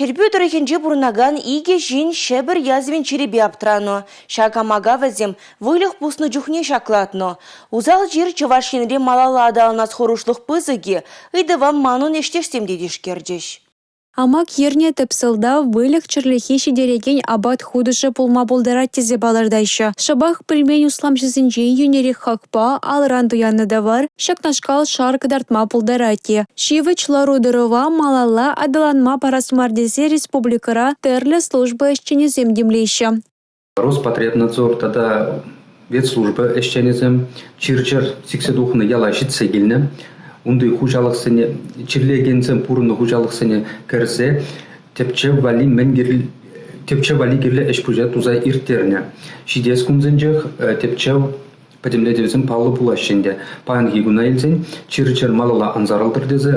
Ҫӗрпӳ тӑрӑхӗнче пурӑнакан икӗ ҫын Ҫӗпӗр язвин чирӗпе аптранӑ. Ҫак амака вӗсем выльӑх пуснӑ чухне ҫаклатнӑ. Усал чир Чӑваш Енре малалла аталанас хӑрушлӑх пысӑк-и? Ыйтӑва манӑн ӗҫтешсем те тишкерчӗҫ. Амак ернӗ тӗп сӑлтав выльӑх-чӗрлӗхе ҫитерекен апат хутӑшӗ пулма пултарать тесе палӑртаҫҫӗ. Шӑпах пӗлмен усламҫӑсенчен йӳнӗрех хакпа алӑран туяннӑ тавар ҫакнашкал шар кӑтартма пултарать те. Ҫивӗч лару-тӑрӑва малалла аталанма парас мар тесе республикӑра тӗрлӗ служба ӗҫченӗсем тимлеҫҫӗ. Роспотребнадзор тата ветслужба ӗҫченӗсем чир-чӗр сиксе тухнӑ яла ҫитсе килнӗ. Унти хуҫалӑхсене чирлекенсем пурӑннӑ хуҫалӑхсене кӗрсе тӗпчев валли мӗн кирлӗ тӗпчев валли кирлӗ ӗҫ-пуҫа туса ирттернӗ. Ҫитес кунсенчех тӗпчев пӗтӗмлетӗвӗсем паллӑ пулаҫҫӗ ӗнтӗ. Паянхи куна илсен чир-чӗр малалла ан сарӑлтӑр тесе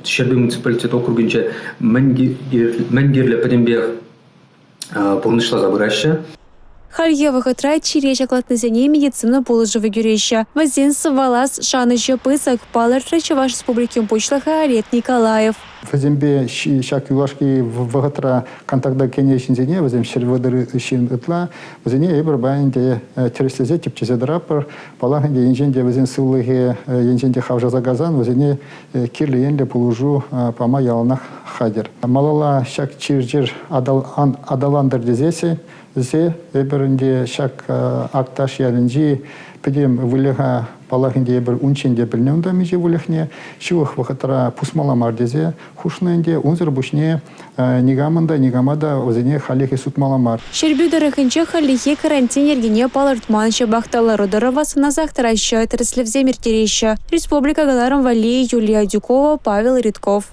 Ҫӗрпӳ муниципалитет округӗнче мӗн кирлӗ пӗтӗмпех пурнӑҫласа пыраҫҫӗ. Хальхи вӑхӑтра чире ҫаклатнисене медицина пулӑшӑвӗ кӳреҫҫӗ. Вӗсен сывалас шанӑҫӗ пысӑк, палӑртрӗ Чӑваш Республикин Пуҫлӑхӗ Олег Николаев. Вӗсемпе ҫак юлашки вӑхӑтра контакта кӗнӗ ҫынсене, вӗсем 130 ҫын ытла, вӗсене эпир паян ӗнтӗ тӗрӗслесе, тӗпчесе тӑратпӑр. Паллах ӗнтӗ, енчен те вӗсен сывлӑхӗ енчен те хавшаса кайсан, вӗсене кирлӗ енлӗ пулӑшу пама яланах хатӗр. Малалла ҫак чир-чӗр аталантӑр тесессӗн эпир ӗнтӗ ҫак Акташ ялӗнчи пӗтӗм выльӑха, паллах ӗнтӗ, эпир унччен те пӗлнӗ унта миҫе выльӑхне, ҫывӑх вӑхӑтра пусмалла мар тесе хушнӑ ӗнтӗ. Унсӑр пуҫне никамӑн та никама та вӗсене хальлӗхе сутмалла мар. Ҫӗрпӳ тӑрӑхӗнче хальлӗхе карантин йӗркине палӑртман, ҫапах та лару-тӑрӑва сӑнасах тӑраҫҫӗ, тӗрӗслевсем ирттереҫҫӗ. Республика кӑларӑм валли Юлия Адюкова, Павел Ритков.